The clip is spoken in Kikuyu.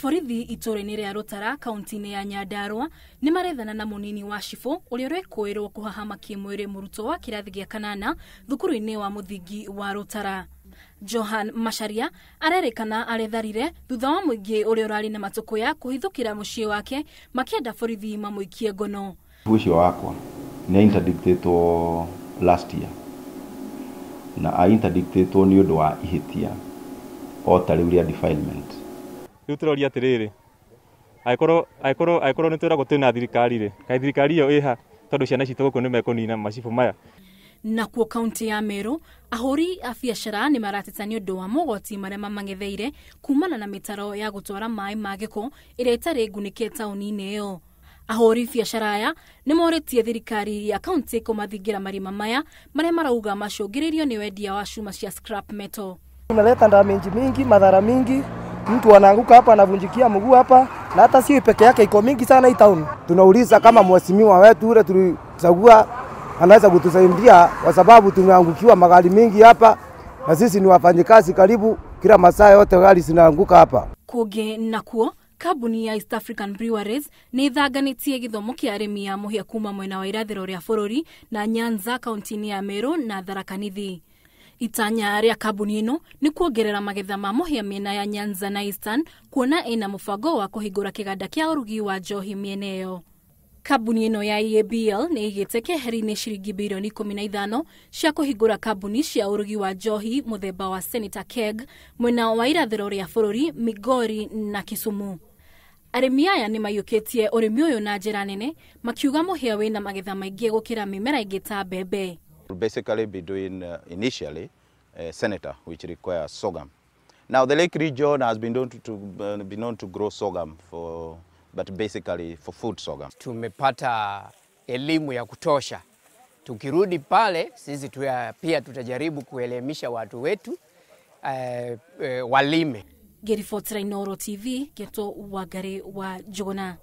Borithi itũũra-inĩ rĩa Rũtara kaunti-inĩ ya Nyandarua nĩ marethana na mũnini wa cibũ ũrĩa ũrekũĩrwo kũhahama kĩmwĩrĩ mũrutwo wa kĩrathi gĩa kanana thukuru-inĩ wa mũthingi wa Rũtara. Johan Macharia arerĩkana aretharire thutha wa mũingĩ ũrĩa ũrarĩ na matũkũya kũhithũkĩra mũciĩ wake makĩenda borithi mamũikie ngono. Ũcio wakwa nĩ interdictetwo last year na a interdictetwo nĩ ũndũ wa ihĩtia o ta rĩu rĩa defilement. Rĩu tũroria atĩrĩrĩ, angĩkorwo nĩ twĩragwo twĩna thirikari rĩ, kaĩ thirikari ĩyo ĩha tondũ ciana citũ gũkũ nĩ mekũnina macibũ maya. Nakuo kaunti ya Meru, ahũri a biacara nĩ marateta nĩ ũndũ wa mogwati marĩa mamang'etheire kumana na mĩtaro ya gũtwara maĩ ma gĩko ĩrĩa ĩtarĩ ngunĩke taũni-inĩ ĩyo. Ahũri biacara aya nĩ morĩtie thirikari ya kaunti kũmathingira marima maya marĩa marauga macũngĩrĩirio nĩ wendia wa cuma cia scrap metal. Unaleta damage mingi, madhara mingi. Mtu anaanguka hapa, anavunjikia mguu hapa, na hata sio peke yake, iko mingi sana hii town. Tunauliza kama mheshimiwa wetu ule tulichagua anaweza kutusaidia, kwa sababu tumeangukiwa magari mingi hapa na sisi ni wafanyikazi, karibu kila masaa yote gari zinaanguka hapa. Kũngĩ nakuo, kambuni ya East African Breweries nĩ ĩthanganĩtie gĩthomo kĩa arĩmi a mũhĩa kuma mwena wa irathĩro rĩa bũrũri na Nyanza kaunti-inĩ ya Meru na Tharaka Nithi. Itanya rĩa kambuni ĩno nĩ kuongerera magetha ma mũhĩa mĩena ya Nyanza na Eastern, kuona ĩna mũbango wa kũhingũra kĩganda kĩa ũrugi wa njohi mĩena ĩyo. Kambuni ĩno ya EABL nĩ ĩigĩte keheri-inĩ ciringi birioni 15 cia kũhingũra kambuni cia ũrugi wa njohi mũthemba wa Senator Keg mwena wa irathĩro rĩa bũrũri, Migori na Kisumu. Arĩmi aya nĩ maiyũkĩtie ũrĩmi ũyũ na njĩra nene, makiuga mũhĩa wĩna magetha maingĩ gũkĩra mĩmera ĩngĩ ta mbembe. We'll basically be doing initially Senator, which requires sorghum. Now the Lake region has been known to grow sorghum for, but basically for food sorghum. Tumepata elimu ya kutosha. Tukirudi pale sisi pia tutajaribu kuelimisha watu wetu walime. Ngĩribotera Inooro TV, Geto Wangari wa Njuguna.